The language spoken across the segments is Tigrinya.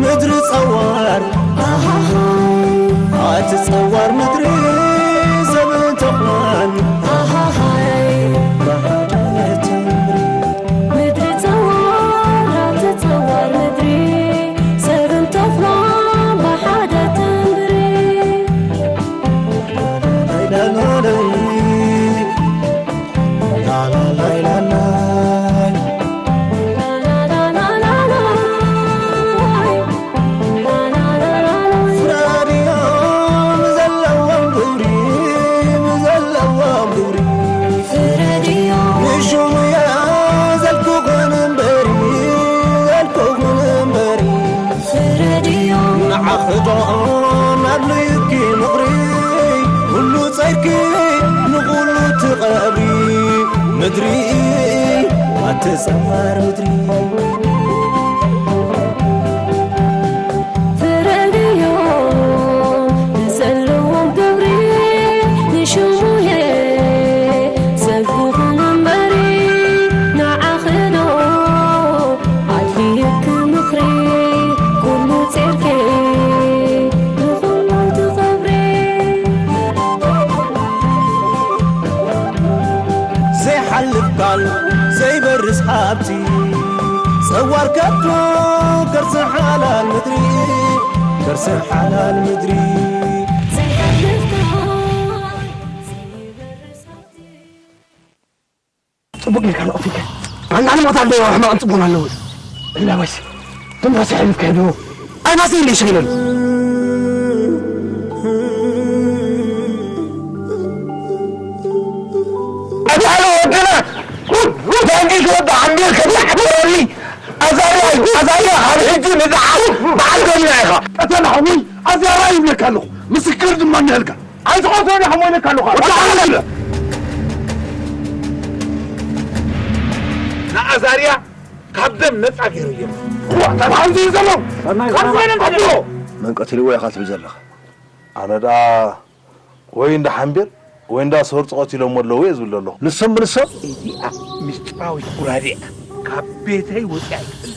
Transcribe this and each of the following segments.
ምድሪ ጸዋር ኣቲ ጸዋር ምድሪ ሰብን ተኽላን ብሓደ ተምሪ። ምድሪ ጸዋር ኣቲ ጸዋር ምድሪ ሰብን ተኽላን ብሓደ ተምሪ። ንዓኽዶ ናድልዩኪ ምኽሪ፣ ኩሉ ጸይርኪ ንኹሉ ትቐብሪ። ምድሪ ኣተጸዋር ምድሪ። ፍረድዮ ንዘለዎም ግብሪ፣ ንሽሙየ ሰብ ክኹን እምበሪ፣ ንዓኽዶ ኣድልዩኪ ምኽሪ፣ ኩሉ ጸይርኪ ንኹሉ ትኸብሪ። ዘይሓልፍ ቃል ዘይበርስ ሃብቲ፣ ጸዋር ከቶ ከርሲ ሓላል ምድሪ፣ ከርሲ ሓላል ምድሪ። ዘይሓልፍ ቃል ዘይበርስ ሃብቲ። ጽቡቅ ጌርካ ንቕፊከ። ኣንዳኒ ሞት ኣለዎ፣ ሕማቕን ጽቡቕን ኣለዎ። እንዳ ወይስ ትንፋስ የሕልፍ ከሕድዎ። ኣይማሰ ኢለ ይሽግለሉ። ኣዳሎ ወድና፣ ዳንጊ ክወዳ ዓሚር ከብላ ሕበረሊ። ኣዛርያ እዩ፣ ኣዛርያ ካብ ሕጂ ንዝሓ በዓል ገና ኢኻ። ቀተና ሓሙይ ኣዛርያ ይብለካ ኣለኹ። ምስክር ድማ እኒሀልካ። ኣይትቐትሎን ኢኹም ወይለካ ኣለኹ። ወዲ ዓለም። ንኣዛርያ ካብ ደም ነጻ ገይሩ እየ። እዋ፣ እንታይ ሓንዚ እዩ ዘሎ? ካብ ኮይነ እንታይ ገይሩ? መን ቀቲልዎ ኢኻ ትብል ዘለኻ? ኣነ ደኣ ወይ እንዳ ሓምቤር ወይ እንዳ ሰርጾ ቀቲሎሞ ኣለዉ እየ ዝብል ዘለኹ። ንሶም ብንሶም? እዚኣ ምስጢራዊት ጉራዴ እያ። ካብ ቤተይ ወጺኣ ኣይትፈልጥን።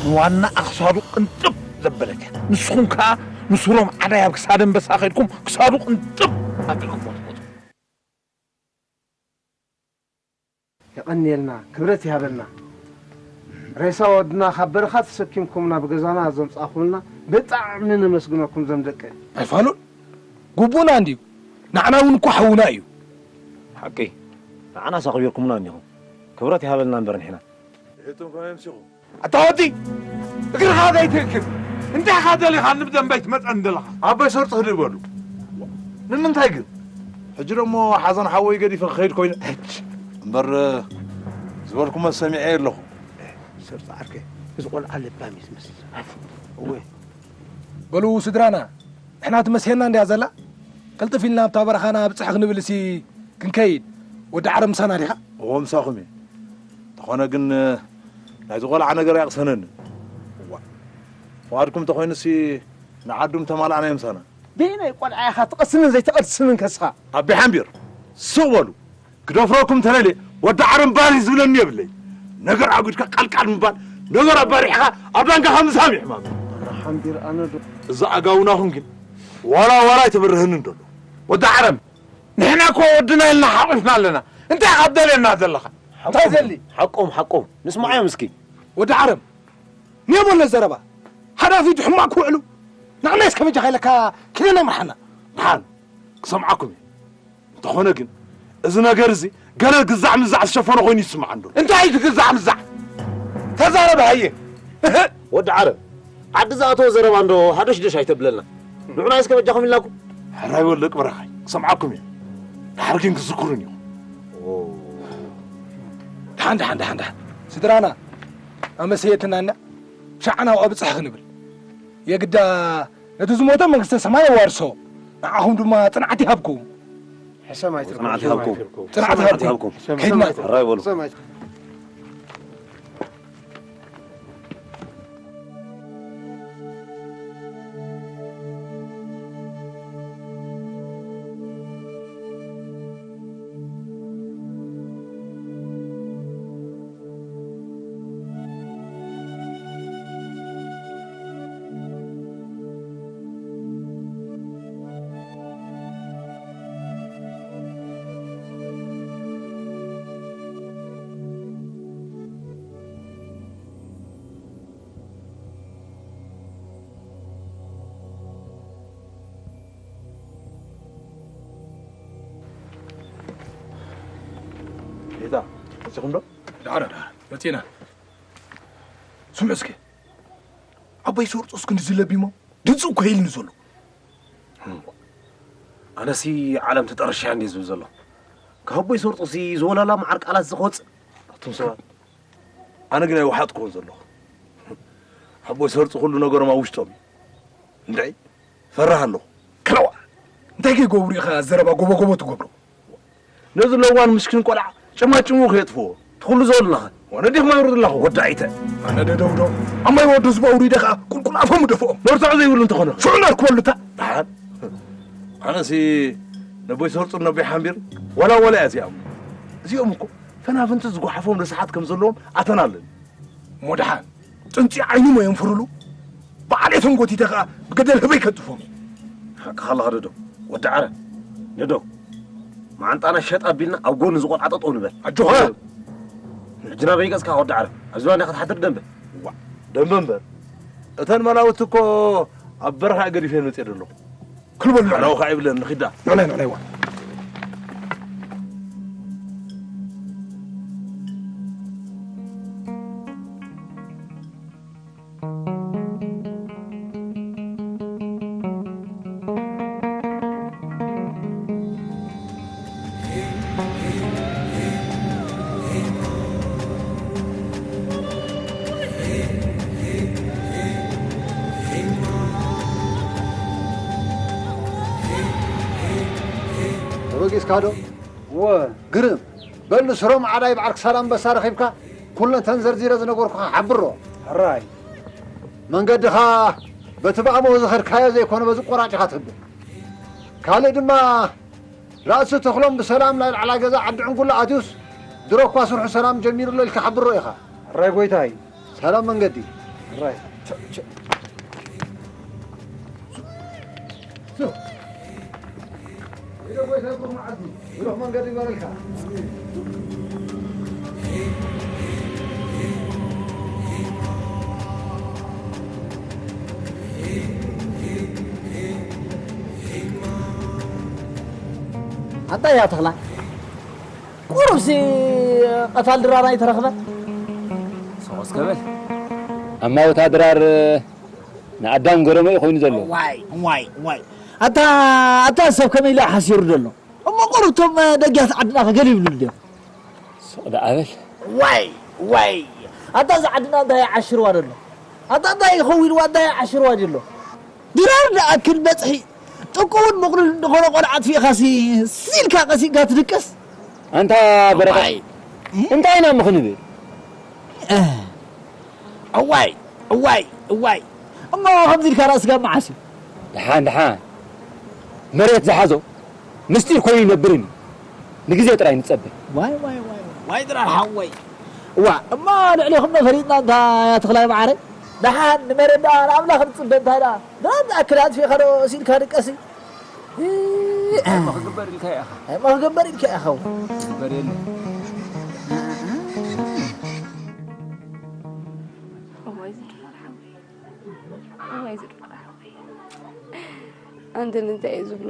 ንዋናኣ ክሳዱ ቅንጥብ ዘበለት እያ። ንስኹም ከኣ ንሱሮም ዓዳይ ኣብ ክሳድ ኣንበሳ ከድኩም ክሳዱ ቅንጥብ ኣቢልኩሞ ትሞቱ። የቐንየልና፣ ክብረት ይሃበልና። ሬሳ ወድና ካብ በረኻ ተሰኪምኩምና ብገዛና ዘምጻእኩምልና ብጣዕሚ ነመስግነኩም ዘም ደቀ። ኣይፋሉን፣ ግቡእና እንድዩ። ንዓና እውን እኮ ሓውና እዩ። ሓቂ፣ ንዓናስ ኣኽቢርኩምና እኒኹም። ክብረት ይሃበልና እምበር ንሕና። እቶም ከመይ ኣምሲኹም? ኣታ ወዲ፣ እግርኻ ዘይትእክብ። እንታይ ኢኻ ደሊኻ ንብደንበይ ትመጸኒ ዘለኻ? ኣቦይ ሰርጡ ህድእ በሉ። ንምንታይ ግን? ሕጂ ደሞ ሓዘን ሓወይ ገዲፈ ክኸይድ ኮይነ። ሕጅ። እምበር፣ ዝበልኩሞ ሰሚዐ ኣለኹ። ሰርጡ ዓርከይ፣ እዚ ቆልዓ ለባም እዩ ዝመስል። ዓፉ። እወ። በሉ ስድራና፣ ንሕና ትመስየና እንድያ ዘላ። ቅልጥፍ ኢልና ኣብታ በረኻና ብጽሕ ክንብልሲ ክንከይድ። ወዲ ዓረብ ምሳና ዲኻ? እወ፣ ምሳኹም እየ። እንተኾነ ግን፣ ናይዚ ቆልዓ ነገር ኣይቕሰነኒ። እዋ፣ ፍቓድኩም እንተኾይኑሲ፣ ንዓዱም ተማልኣና ምሳና። በየናይ ቆልዓ ኢኻ ትቐስንን ዘይትቐስንን ከስኻ? ኣቢ ሓምቢር፣ ስቕ በሉ። ክደፍረኩም ተለልየ፣ ወዲ ዓረብ ባሪ ዝብለኒ የብለይ። ነገር ኣጉድካ ቃልቃል ምባል፣ ነገር ኣባሪሕኻ ኣብ ዳንጋኻ ምሳም ይሕማም። ሓምቢር፣ ኣነ ዶ እዛ ኣጋውናኹም ግን ዋላ ዋላ ኣይተበርህንን ደሎ። ወዲ ዓረብ፣ ንሕና እኮ ወድና ኢልና ሓቑፍና ኣለና። እንታይ ኢኻ ትደልየና ዘለኻ? እንታይ ሓቆም፣ ዘሊ? ሓቆም፣ ሓቆም። ንስማዓዮም እስኪ። ወዲ ዓረብ፣ ንየመሎ ዘረባ። ሓዳፊት ሕማቕ ክውዕሉ። ንዓና እስከ በጃኻ ኢለካ ኪደና ምርሓና። ደሓን፣ ክሰምዓኩም እየ። እንተኾነ ግን፣ እዚ ነገር እዚ ገለ ግዛዕ ምዛዕ ዝሸፈኖ ኮይኑ ይስምዓኒ ኣሎ። እንታይ እዩ እቲ ግዛዕ ምዛዕ? ተዛረብ ሃየ። ወዲ ዓረብ፣ ዓዲ ዝኣተወ ዘረባ እንዶ ሃደሽደሽ ኣይተብለና። ንዑና እስከ በጃኹም ኢልናኩም። ሕራይ ወለቅ በረኻይ፣ ክሰምዓኩም እየ። ድሓር ግን ክዝክሩን እዮም። ኦ። ደሓን፣ ደሓን፣ ደሓን፣ ደሓን። ስድራና፣ ኣመሰየትና እና ሻዕና ኣብፅሕ ክንብል የግዳ ነቲ ዝሞተ መንግስተ ሰማይ የዋርሶ ንዓኹም ድማ ፅንዓት ይሃብኩም። ሕሰም ጽንዓት ይሃብኩም። ፅንዓት ይሃብኩም። ከይድና ሕራይ በሉ። ጌታ፣ መጺኹም ዶ? ዳዕረ ዳዕረ መጺና። ስምዑ እስኪ ኣቦይ ሰርጦስ ክንዲ ዝለቢሞ ድምፂ እኮ ኢልኒ ዘሎ። ኣነሲ ዓለም ተጠርሻ እንዲ ዝብል ዘሎ ካብ ኣቦይ ሰርጦስ ዝወላላ መዓር ቃላት ዝኸወፅእ ኣቱም ሰባት ኣነ ግን ኣይወሓጥኩዎን ዘለኹ ኣቦይ ሰርጡ ኩሉ ነገሮም ኣብ ውሽጦም እዩ እንድዒ ፈራህ ኣለኹ ከለዋ እንታይ ከይገብሩ ኢኻ ዘረባ ጎቦጎቦ ትገብሮ ነዚ ለዋን ምሽኪን ቆልዓ ጨማጭሙ ከየጥፍዎ ትኹሉ ዘለኻ ወነዲኽማ ይውርድላኹ ወዲ ኣይተ ኣነ ደደውዶ ኣማይ ወዱ ዝበ ኣውሪደ ኸዓ ቁልቁል ኣፎም ደፍኦም መርትዖ ዘይብሉ እንተኾነ ሽዑ ነርክበሉታ ደሓን ኣነሲ ነቦይ ሰርፁን ነቦይ ሓምቢር ዋላ ዋላ እያ እዚኣም እዚኦም እኮ ፈናፍንቲ ዝጓሓፎም ርስሓት ከም ዘለዎም ኣተናለን እሞ ደሓን ጥንፂ ዓይኑ ሞ የንፍርሉ በዓሌቶም ጎቲተ ኸዓ ብገደል ህበይ ከጥፎም እየ ሓቅኻ ኣለኻ ደዶ ወዲ ዓረ ደዶ መዓንጣና ሸጥ ኣቢልና ኣብ ጎኒ ዝቆልዓ ጠጠው ንበል ኣጆኻ ሕጂ ናበይ ገፅካ ወዲ ዓረ ኣብ ዝባንያ ክትሓድር ደንበ ደንበ እምበር እተን መላውቲ እኮ ኣብ በረኻ ገዲፈን መፅየ ደለኹ ክልበሉ ንዕናው ከዓ ይብለን ንኺዳ ንዕናይ ንዕናይዋ ተበጊስካ ዶ? እወ። ግርም። በል ንስሮም ዓዳይ በዓል ክሳድ ኣንበሳ ረኺብካ ኩለን ተን ዘርዚረ ዝነገርኩኻ ሓብሮ። ሕራይ። መንገድኻ በቲ ብኣምሆ ዝኸድካዮ ዘይኮነ በዚ ቆራጭ ኢኻ ትህብን። ካልእ ድማ ራእሲ ተኽሎም ብሰላም ናይ ላዕላ ገዛ ዓዲ ዕንጉላ ኣትዩስ ድሮ እኳ ስርሑ ሰላም ጀሚሩ ኣሎ ኢልካ ሓብሮ ኢኻ። ሕራይ ጎይታይ። ሰላም መንገዲ። ሕራይ። ኣንታ እያ ተኽላ ቁሩብሲ ቀታል ድራር ኣይተረኽበ ሰቆስ ከበል ኣማውታ ድራር ንኣዳም ገረመ እዩ ኮይኑ ዘሎ ዋይ ዋይ ዋይ ኣታ ኣታ ሰብ ከመይ ኢሉ ሓሲሩ ዘሎ እሞ ቁሩብ እቶም ደጊያት ዓድና ከ ገለ ይብሉ ድዮም ሱቕ ደኣ በል ዋይ ዋይ ኣታ እዚ ዓድና እንታይ ይዓሽርዋ ዘሎ ኣታ እንታይ ይኸው ኢልዋ እንታይ ይዓሽርዋ ዘሎ ድራር ደኣ ክንበጽሒ ጥቁውን ምቕሉል ዝኾነ ቆልዓ ኣጥፊእኻሲ ሲልካ ቀሲንካ ትድቅስ ኣንታ በረኸት እንታይ ኢና ምኽንብል እዋይ እዋይ እዋይ እሞ ከምዚ ኢልካ ራእስጋ መዓስ እዩ ደሓን ደሓን መሬት ዝሓዞ ምስጢር ኮይኑ ይነብርን እዩ ንግዜ ጥራይ ንጸበ ዋይ ዋይ ዋይ ዋይ ድራር ሓወይ እዋ እሞ ልዕሌኹም ፈሊጥና እንታ ያትኽላይ ማዓረ ደሓን ንመሬት ደኣ ንኣምላኽ ንጽበ እንታይ ደኣ ደኣ ዝኣክል ኣጥፊእኻ ዶ ሲልካ ድቀሲ እሞ ክግበር ኢልካ ኢኻ እሞ ክግበር ኢልካ ኢኻ ክግበር የለ ኣንተ እንታይ እዩ ዝብሎ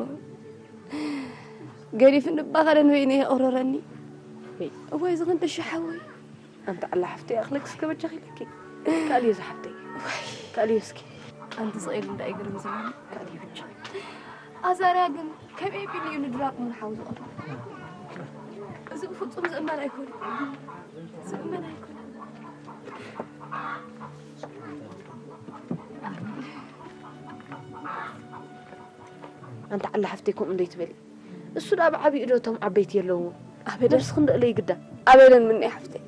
ገዲፍኒ እባ ኸደ ንበይነ የቕረረኒ እዋይ ዝኽንደሽ ሓወይ ኣንተ ኣላ ሓፍተይ ኣኽለኪ እስከ በጃኺ ኢለኪ ካልእ እዩ ዝሓፍተይ ካልእ እዩ እስኪ ኣንቲ ስቕ ኢሉ እንታይ ግርም ዝብለኒ ካልእ እዩ ብቻ ኣዛርያ ግን ከመይ ቢሉ እዩ ንድራር ምንሓው ዝቐትሎ እዚ ብፍጹም ዝእመን ኣይኮነ ዝእመን ኣይኮነ ኣንታ ዓላ ሓፍተይ ከምኡ እንዶ ይትበሊ። እሱ ደኣ ብዓቢኡ ዶ እቶም ዓበይቲ የለውዎ? ኣበደን ነብስኽን ዶ እለይ ግዳ? ኣበደን ምነይ ሓፍተይ።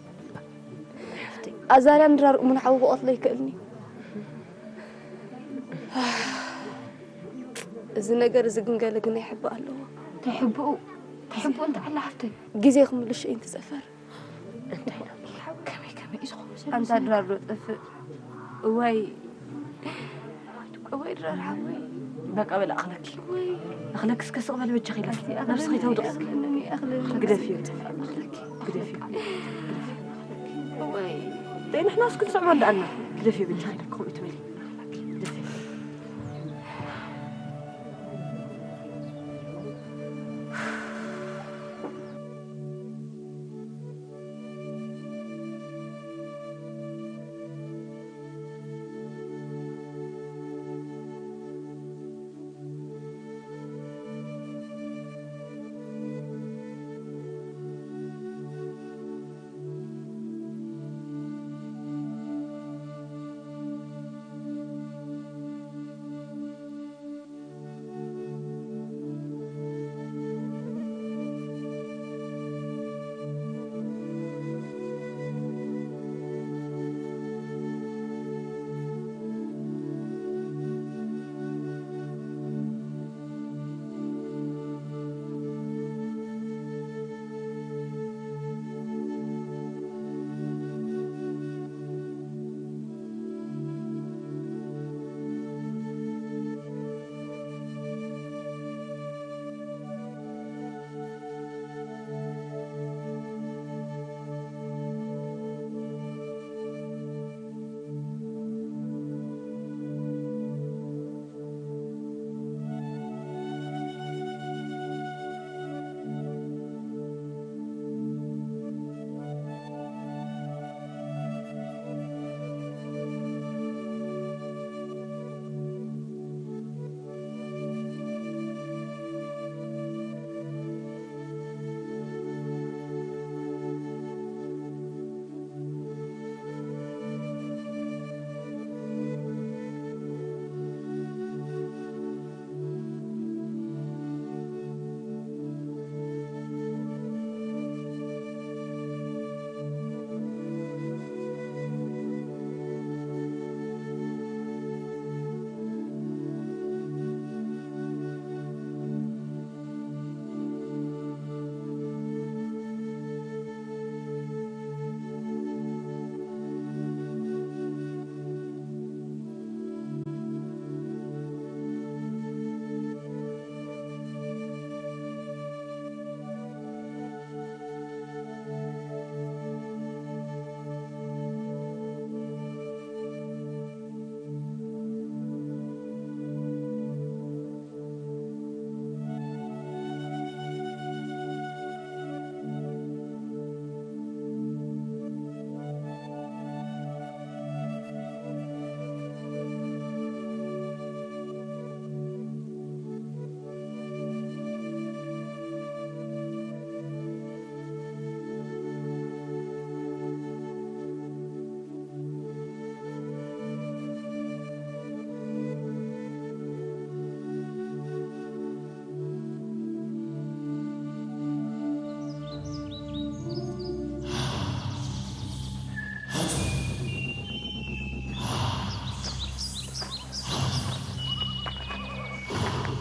ሓፍተይ። ኣዛርያ ንድራር እሙን ሓዊ ክቐትሎ ይክእልኒ። እዚ ነገር እዚ ግን ገለ ግን ይሕብእ ኣለዎ። እንታይ ሕብኡ? እንታይ ሕብኡ እንተ ዓላ ሓፍተይ? ግዜ ክምልሾ እዩ እንትጸፈር። እንታይ ኢሉ? ከመይ ከመይ እዩ ዝኸውን ዘሎ ኣንታ ነገር? ድራር ዶ ጠፍእ? እዋይ። እዋይ ድራር ሓወይ። በቃ በል ኣኽለኪ። እዋይ። ኣኽለኪ እስከ ስቕ በል በጃኺ ኢለኪ። ኣኽለኒ፣ ነብስኺ ተውድቕ። ኣኽለኒ፣ ኣኽለኒ። ግደፍዮ። ኣኽለኪ። ግደፍዮ። እዋይ። ደይ ንሕና እስኪ ንስዕቦ እንዳኣና። ግደፍዮ በጃኺ ኢለኪ ከምኡ ትበሊ። ግደፍዮ።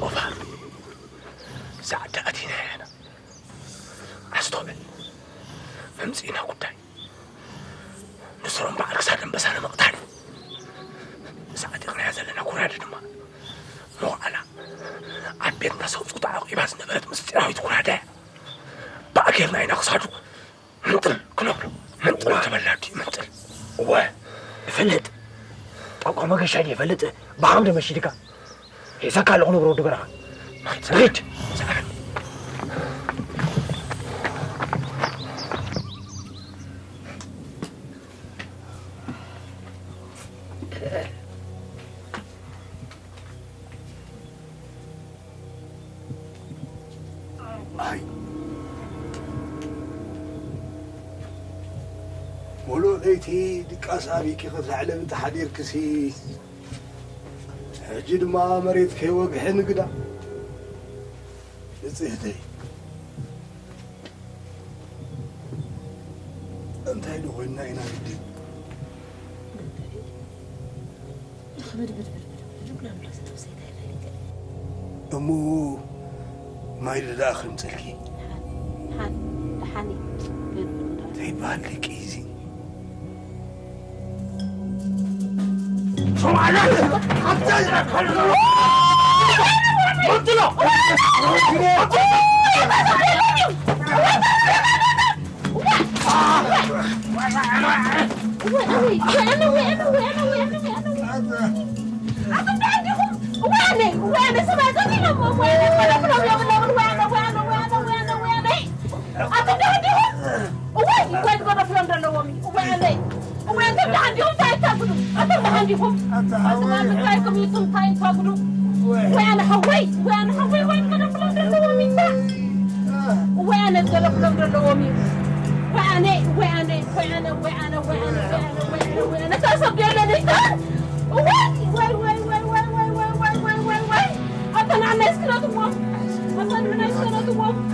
ኦፋ፣ እዛ ዓዲ ኣቲና ኢና። ኣስተውዕል። መምጽኢና ጉዳይ ንስሮም በዓል ክሳድ ኣንበሳ ንምቕታል። እዛ ዓጢቕናያ ዘለና ጎራደ ድማ መዋዕላ ኣብ ቤትና ሰውጹ ተዓቂባ ዝነበረት ምስጢራዊት ጎራደ እያ። ብኣጌርና ኢና ክሳዱ ምንጥል ክነብሎ። ምንጥል እዋ። ትበላ ድዩ ምንጥል? እወ፣ እፈልጥ። ጣቋ መገሻ ድየ እፈልጥ? ብሓምደ መሺድካ። ሒዘካ ኣለኹ ንብሮ ወዲ በረኻ። ምንጥል። ሪድ። ሰኣን። ኣይ። ሙሉእ ለይቲ ድቃስ ኣቢኪ ክትላዕለሚ እንተሓዲርክሲ፣ ሕጂ ድማ መሬት ከይወግሐ ንግዳ። ጽህተይ እንታይ ዶ ኮይንና ኢና ግዲ? እሞ ማይ ደኣ ከምጸልኪ ሓኒ ሓኒ ሓኒ ዘይበሃል ደቂ እዚ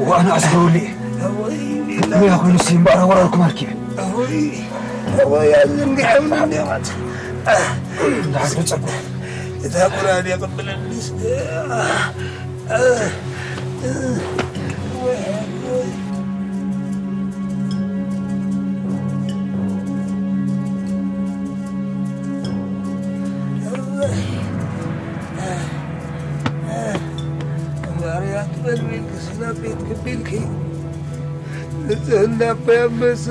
ዋና ኣስገውሊ እያ ኮይኑ ሲ እምበኣር ወራርኩም ኣርኪበ ወይ ወይ ኣዝንግዐም እንዲያማት እንዳሓስበ ጸጉ እታ ቁራን የቕብለልስ ማርያም በልቤልክ ስለ ቤት ክቢልኪ ንጽህና እኮ ያንበሳ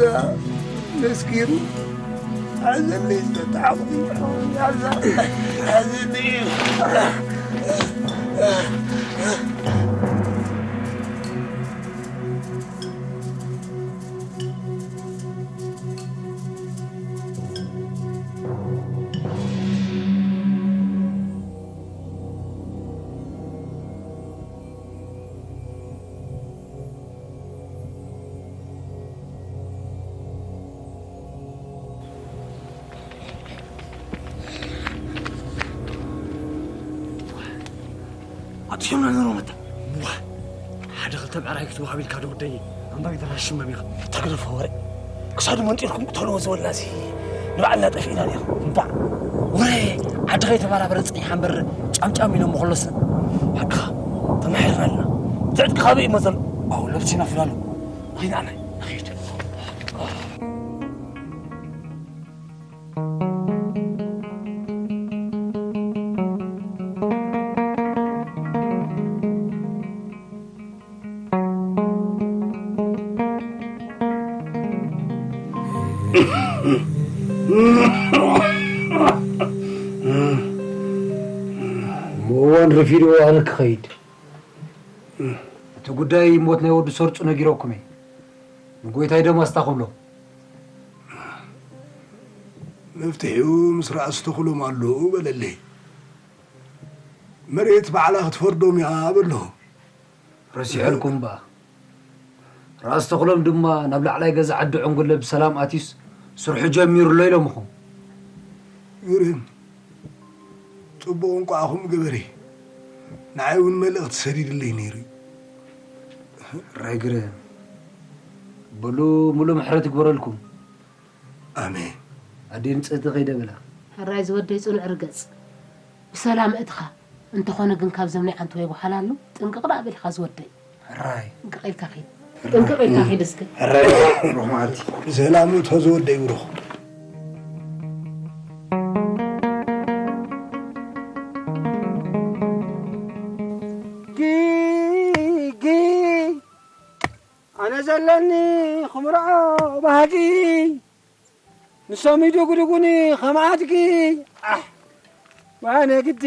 መስኪሩ ሓዘኒ ዝተጣዕቑ ሓዘኒ ኣጥፊኦምና ነይሮም ኣታ። ዋ፣ ሓደ ክልተ ብዕራይ ክትወሃብ ኢልካ ዶ ወደይ? ኣምባገነን ሽመም ኢኻ። ተግደፎ ወረ። ክሳዱ መንጢርኩም ቅተልዎ ዝበልናሲ ንባዕልና ጠፊእና ዲኹም። እምባእ። ወረ፣ ዓዲ ከይተበራበረ ጸኒሓ እምበር ጫምጫም ኢሎም መኸለስና። ሓቅኻ፣ ተማሒርና ኣለና። ትዕጥቂ ካበይ እዩ መዘሉ? ኣው ለብሲና ፍላሉ። ኺድ ኣነ፣ ኺድ። እሞ እዋን ረፊድዎ ኣነ ክኸይድ። እቲ ጉዳይ ሞት ናይ ወዲ ሰርጹ ነጊረኩም እየ። ንጎይታይ ደማ ኣስታኽብሎ። መፍትሒኡ ምስ ራእሲ ተኽሎም ኣሎ በለለይ። መሬት ባዕላ ክትፈርዶም እያ በሎ። ረሲዐልኩም እምበኣ። ራእሲ ተኽሎም ድማ ናብ ላዕላይ ገዛ ዓዲ ዕንጉለ ብሰላም ኣትዩስ ስርሑ ጀሚሩ ኣሎ ኢሎምኹም። ግርም። ጽቡቕ እንቋዕኹም ገበሬ። ንዓይ እውን መልእኽቲ ሰዲድለይ ነይሩ እዩ። ራይ ግርም። በሉ ሙሉ ምሕረት ይግበረልኩም። ኣሜን። ኣዴ ንጽህቲ ከይደ በላ። ሕራይ ዝወደይ ጽኑዕ ርገጽ። ብሰላም እትኻ። እንተኾነ ግን ካብዞም ናይ ዓንተወይ በኋላ ኣሎ ጥንቅቕ ደኣ በል ኢኻ ዝወደይ። ሕራይ። ጥንቅቕ ኢልካ ኺድ። ጥንቅቕ ኢልካ ኺድ እስከ። ሕራይ። ሩሕ መዓልቲ። ብሰላም እቶ ዝወደይ ብሩኽ። ጊ፣ ጊ፣ ኣነ ዘለኒ ኽምርዖ ባህጊ። ንሶም ይድጉድጉኒ ኸም ኣድጊ። ኣሕ፣ ዋነ ግዲ።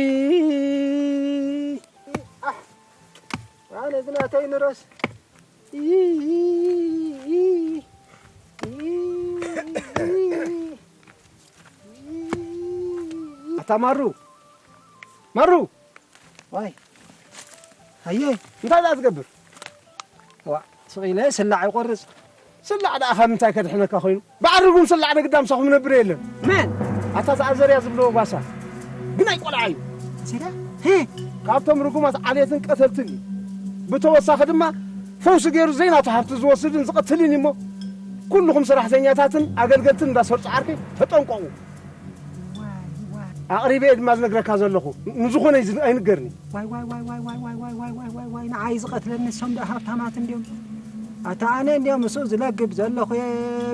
ኣሕ፣ ዋነ ዝናተይ ንረስ። ኣታ ማሩ፣ ማሩ። ዋይ። ኣየ፣ እንታይ ደኣ ትገብር? ዋ፣ ስቕ ኢለ ስላዕ ይቆርጽ። ስላዕ ደኣ ካብ ምንታይ ከድሕነካ ኮይኑ? በዓል ርጉም ስላዕ ደግዳ ምሳኹም ነብር የለን። መን? ኣታ እዛ ኣዘርያ ዝብልዎ ጓሳ። ግን ኣይቆልዓ እዩ። ሲዳ? ሄ! ካብቶም ርጉማት ዓሌትን ቀተልትን እዩ። ብተወሳኺ ድማ ፈውሲ ገይሩ ዘይናቱ ሃብቲ ዝወስድን ዝቐትልን እዩ እሞ፣ ኩልኹም ሰራሕተኛታትን ኣገልገልትን እንዳ ሰርጹ ዓርከይ ተጠንቀቑ። ኣቕሪበ እየ ድማ ዝነግረካ ዘለኹ፣ ንዝኾነ ኣይዝ-፣ ኣይንገርኒ። ዋይ ዋይ ዋይ ዋይ ዋይ ዋይ ዋይ ዋይ ዋይ ዋይ ዋይ ዋይ ንዓይ ዝቐትለኒ እሶም ዶ ሃብታማት እንድዮም። ኣታ ኣነ እንድዮም ምስኡ ዝለግብ ዘለኹ እየ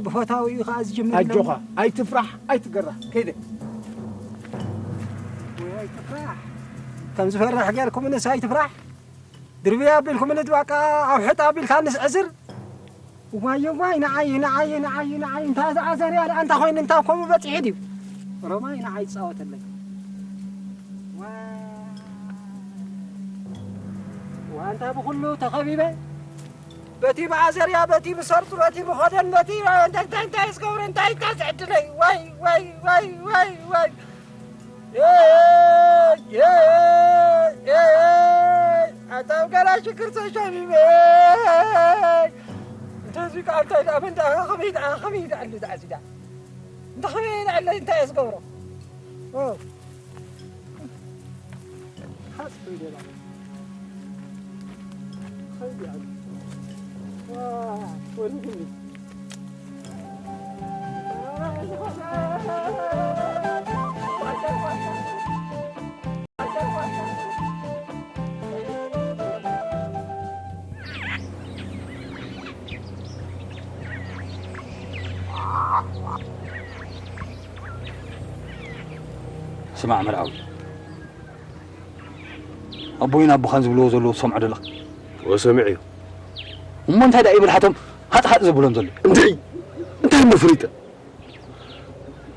ብፈታዊ እዩ ከኣ ዝጅምር ኣለኒ። ኣጆኻ ኣይትፍራሕ ኣይትገራሕ ከይደ። ወይ ኣይትፍራሕ ከም ዝፈርሕ ጌርኩምንስ ኣይትፍራሕ። ድርብያ ኣቢልኩምኒ በቃ ኣብ ሕጥ ኣቢልካንስ ዕስር። ዋይ ዋይ ንዓይ ንዓይ ንዓይ ንዓይ እንታ ዝኣዘርያ ደኣ እንታ ኮይኑ እንታ ከምኡ በጺሑ ድዩ? ሮማይ ንዓይ ይጻወተለይ። ዋይ ዋንታ ብኹሉ ተኸቢበ በቲ ብኣዘርያ በቲ ብሰርጡ በቲ ብኸደን በቲ እንታይ እንታይ እንታይ ዝገብረ እንታይ እንታይ ዝዕድለይ ዋይ ዋይ ዋይ ዋይ ዋይ ኣታ ጋላ ሽክር ተሸሚመ እንተዚ ቃልታ ደኣ መንዳ ከመይ ደኣ ከመይ ደኣ ኣሉ ደኣ ዝዳ እንተ ከመይ ደኣ ኣለ እንታይ ዝገብሮ ስማዕ መርዓዊ፣ ኣቦይን ኣቦኻን ዝብልዎ ዘለዉ ትሰምዖ ዶ ኣለኻ? እወ ሰሚዐዮ። እሞ እንታይ ደኣ እዩ ብልሓቶም ሃጥ ሃጥ ዘብሎም ዘሎ? እንታይ? እንታይ እሞ ፍሊጠ?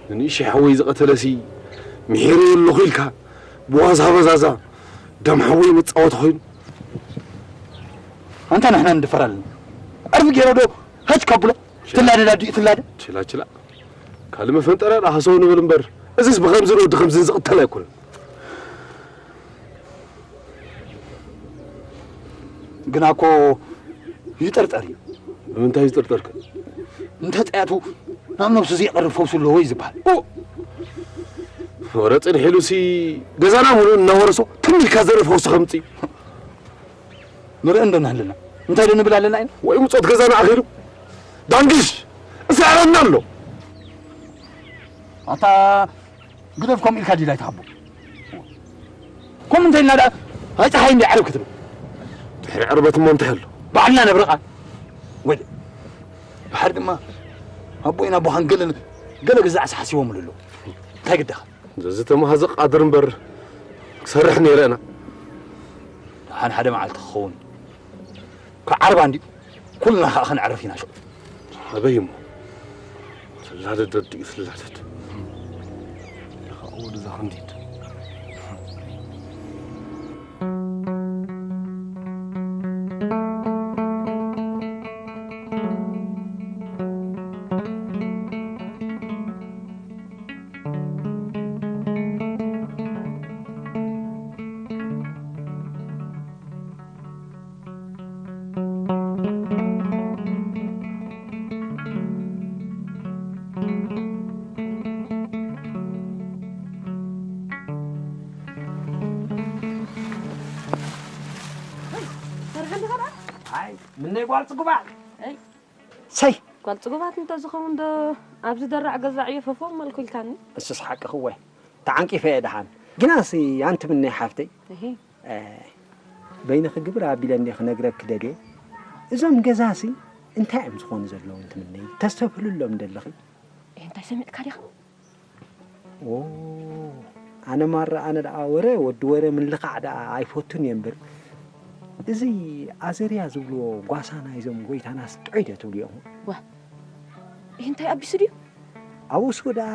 ንንእሽተይ ሓወይ ዝቐተለሲ ምሒረዮ ኣለኹ ኢልካ ብዋዛ በዛዛ ደም ሓወይ መጻወቲ ኮይኑ። ኣንታ ንሕና ንድፈር ኣለና። ዕርፊ ገይረ ዶ ሃጅ ካብሎ ትላደድ ኣዲኡ ትላደ? ችላ ችላ። ካልእ መፈንጠራ ደኣ ሃሰው ንብል እምበር፣ እዚስ ብኸምዚ ንወዲ ከምዚ ዝቕተል ኣይኮነን። ግና እኮ ይጥርጠር እዩ። ንምንታይ ዝጥርጠርከ? እንተ ጸያቱ ናብ ነብሱ ዘየቕርብ ፈውሲ ኣለዎ እዩ ዝበሃል። ኡ! ወረ ጽንሕ ኢሉሲ ገዛና ምሉእ እናወረሶ ትም ኢልካ ዘርኢ ፈውሲ ከምጽእ እዩ። ንርኢ እንዶ እናሃለና እንታይ ዶ ንብል ኣለና ኢና? ወይ ምጾት ገዛና ኣኺሉ ዳንግሽ እሰዕረና ኣሎ። ኣታ ግደፍ፣ ከምኡ ኢልካ ድዩ ኣይትሓቦ? ከምኡ እንተ ኢልና ደኣ ኣይ ጸሓይ እንዲ ዓረብ ክትብል። ድሕሪ ዕርበት እሞ እንታይ ኣሎ? ባዕልና ነብርቓ። ወይ ድሓር ድማ ኣቦይን ኣቦኻን ገለ ገለ ገዛዕሲ ሓሲቦምሉ ኣለዉ። እንታይ ግደኻ? ዘዚ ተማሃዘ ቃድር እምበር ክሰርሕ ነይረ እና። ደሓን ሓደ መዓልቲ ክኸውን። ክዓርባ እንድዩ። ኩልና ከኣ ክንዕርፍ ኢና ሽዑ። ኣበይ እሞ? ትላደድ ኣዲኡ ትላደድ። ኢኻ ወድዛ ክንዲድ። ኣይ፣ ምነይ ጓል ጽጉባት። ኣይ። ሰይ። ጓል ጽጉባት እንተዝኸውን ዶ ኣብዚ ደራዕ ገዛ ዕዮ ፈፎም መልኩ ኢልካኒ? እሱስ ሓቅኺ እወ። ተዓንቂፈ እየ ደሓን። ግናሲ ኣንቲ ምነይ ሓፍተይ። እሂ። እ፣ በይንኺ ግብር ኣቢለ እንደ ክነግረኪ ደልየ። እዞም ገዛሲ እንታይ እዮም ዝኾኑ ዘለዉ እንትምነይ? ተስተብህልሎም ደለኺ? እህ፣ እንታይ ሰሚዕካ ዲኻ? ኦ፣ ኣነ ማራ ኣነ ደኣ ወረ፣ ወዲ ወረ ምልኻዕ ደኣ ኣይፈቱን እየ እምበር፣ እዚ ኣዘርያ ዝብልዎ ጓሳ ናይዞም ጎይታናስ ጥዑይ ዶ ትብልዮ? ዋ፣ ይህ እንታይ ኣቢሱ ድዩ? ኣውሱ ደኣ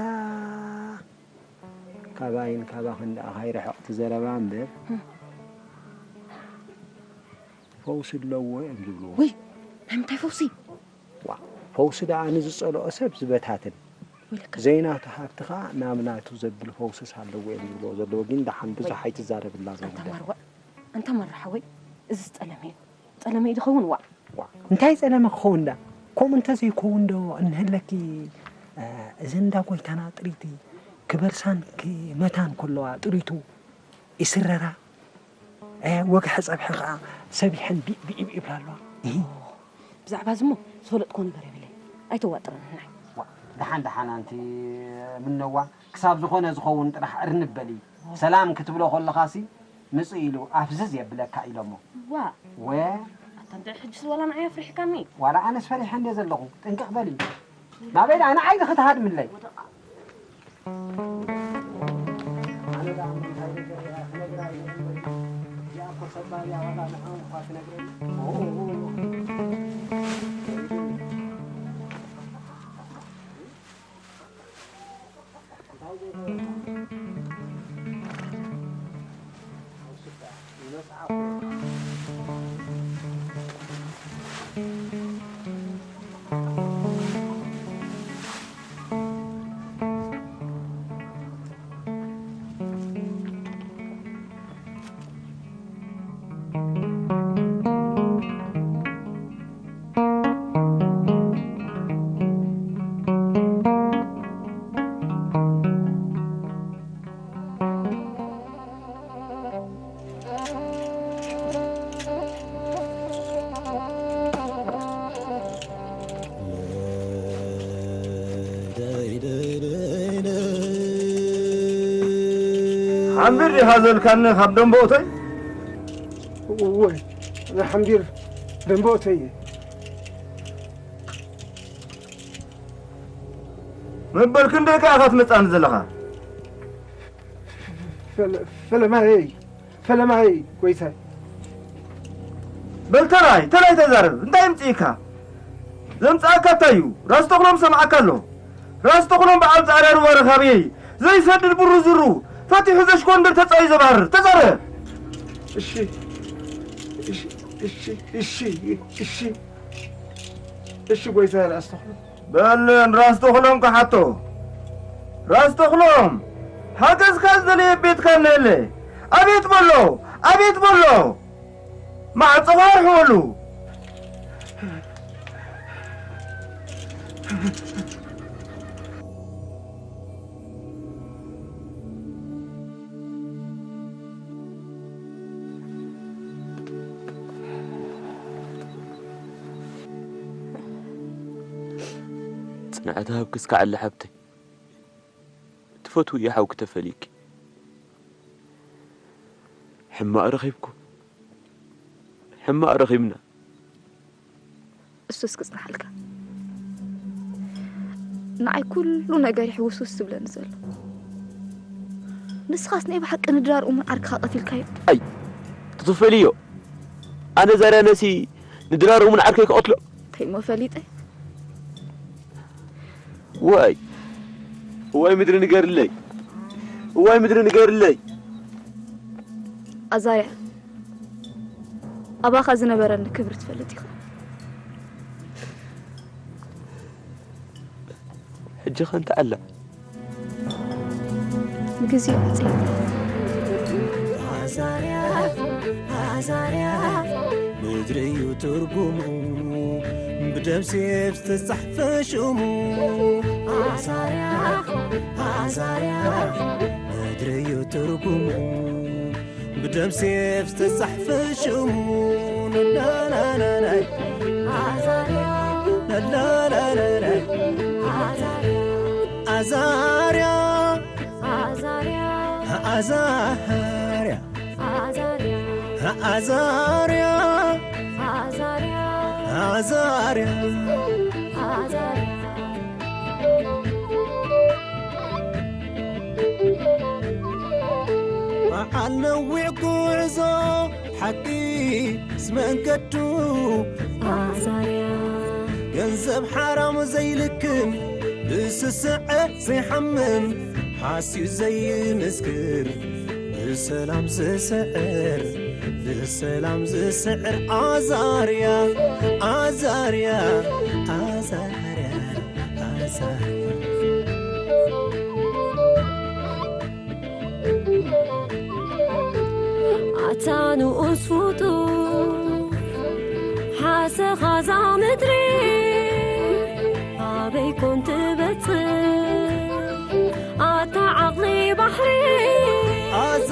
ካባይን ካባኽን ደኣ ካይርሕቕ እቲ ዘረባ እምበር፣ እህ። ፈውሲ ኣለዎ እዮም ዝብልዎ። ወይ፣ ናይ ምንታይ ፈውሲ? ዋ፣ ፈውሲ ደኣ ንዝጸልኦ ሰብ ዝበታትን፣ ወይለካ። ዘይናቱ ሃብቲ ኸኣ ናብ ናቱ ዘብል ፈውስስ ኣለዎ እዮም ዝብልዎ ዘለዉ። ግን ደሓን ብዙሕ ወይ። ኣይትዛረብላ እዛ ኣንታ ጉዳይ። ማርዋ፣ ኣንታ ማራ ሓወይ፣ እዚስ ጸለመ እዩ። ጸለመ እዩ ዝኸውን፣ ዋእ። ዋእ፣ እንታይ ጸለመ ክኸውን ደኣ? ከምኡ እንተዘይከውን ዶ እንህለኪ፣ እ፣ እዘን እንዳ ጎይታና ጥሪቲ ክበርሳን ክመታን ከለዋ ጥሪቱ ይስረራ? እ፣ ወግሐ ጸብሒ ኸዓ ሰቢሐን ቢእ ቢእ ይብላ ኣለዋ። ብዛዕባ እዚ እሞ ዝፈለጥኮ ነገር የብለይ። ኣይተዋጥረን ናይ። ዋ፣ ደሓን ደሓን ኣንቲ ምነዋ፣ ክሳብ ዝኾነ ዝኸውን ጥራሕ እርንብ በሊ። ሰላም ክትብሎ ከለኻሲ ምጽእ ኢሉ ኣፍዝዝ የብለካ ኢሎሞ። ዋ። ወ ኣታ እንታይ ሕጅስ ዋላ ንዓይ ኣፍሪሕካኒ? ዋላ ኣነስ ፈሪሐ እንደ ዘለኹ ጥንቅቕ በሊ። ናበይ ደኣ ንዓይ ዶ ክትሃድምለይ? ኣነ ደኣ እንታይ ነገር እያ ክነግራ እየ እምበሪ፣ እዚኣ እኮ ሰባር እያ ዋላ ንዓኡ እኳ ትነግረኒ። ኦ፣ እንታይ ዘይገበርካ? ኣብ ስጋ ይበጽሓ እኮ። ሓምቢር ዲኻ ዘልካኒ ካብ ደንቦተይ? እወ፣ ንሓምቢር ደንቦተይ እየ። መበል ክንደይ ከኣ ኢኻ ትመጽኣኒ ዘለኻ? ፈለ-፣ ፈለማየይ፣ ፈለማየይ፣ ጎይታይ። በል ተራይ፣ ተራይ ተዛረብ። እንታይ ይምጽእካ? ዘምጽኣካ እንታይ እዩ? ራስ ተኽሎም ሰምዓካ ኣሎ። ራስ ተኽሎም በዓል ጻዕዳ ሩባ ረኻብየይ፣ ዘይሰድድ ብሩ ዝሩ፣ ፈቲሑ ዘሽኮንድር ተጻዩ ዘባህር። ተዛረብ! እሺ፣ እሺ፣ እሺ፣ እሺ፣ እሺ፣ እሺ፣ ጎይታይ ራስ ተኽሎም። በል ንራስ ተኽሎም ክሓቶ። ራስ ተኽሎም፣ ሓገዝካ ዝደለየ ቤትካ እነሀለ። ኣቤት በሎ፣ ኣቤት በሎ። ማዕጾኻ ኣርሕወሉ። ጽንዓት ሃብኪ እስከ ዓሊ ሓብተይ። ትፈትውዮ ሓውኪ ተፈሊኪ። ሕማቕ ረኺብኩም። ሕማቕ ረኺብና። እሱስ ክጽንሓልካ። ንዓይ ኩሉ ነገር እዩ ሕውስውስ ዝብለኒ ዘሎ። ንስኻስ ናይ ብሓቂ ንድራር እሙን ዓርክኻ ቀቲልካዮ? ኣይ፣ ትትፈልዮ። ኣነ ዛርያ ነሲ ንድራር እሙን ዓርከይ ክቐትሎ? እንታይ እሞ ፈሊጠ? ዋይ፣ ዋይ ምድሪ ንገርለይ። ዋይ ምድሪ ንገርለይ። ኣዛርያ፣ ኣባኻ ዝነበረኒ ክብሪ ትፈልጥ ኢኻ። ሕጂ ኸ እንታይ ኣላ? ንግዜኡ ዕጸ። ኣዛርያ፣ ኣዛርያ፣ ምድሪ እዩ ትርጉሙ፣ ብደም ሴፍ ዝተጻሕፈ ሽሙ። ኣዛርያ፣ ኣዛርያ፣ ምድሪ እዩ ትርጉሙ፣ ብደም ሴፍ ዝተጻሕፈ ሽሙ። ናናናናይ። ኣዛርያ፣ ናናናናይ። ኣዛርያ፣ ኣዛርያ፣ ኣዛርያ፣ ኣዛርያ፣ ኣዛርያ፣ ኣዛርያ፣ ኣዛርያ፣ ኣዛርያ። በዓል ነዊሕ ጉዕዞ ሓቂ ምስ መንገዱ ኣዛርያ። ገንዘብ ሓራም ዘይልክም ብስስዐ ዘይሓምም ሓስዩ ዘይምስክር ብሰላም ዝስዕር ብሰላም ዝስዕር ኣዛርያ ኣዛርያ ኣዛርያ ኣዛርያ ኣታ ንኡስ ፍጡር ሓሰኻዛ ምድሪ ኣበይ ኮን ትበጽሕ ኣታ ዓቕሊ ባሕሪ ኣዛ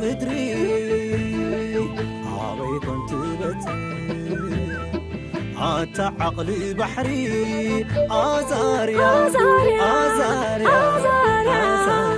ምድሪ ኣበይ ኮን ትበጽሕ ኣታ ዓቕሊ ባሕሪ ኣዛርያ ኣዛርያ ኣዛርያ ኣዛርያ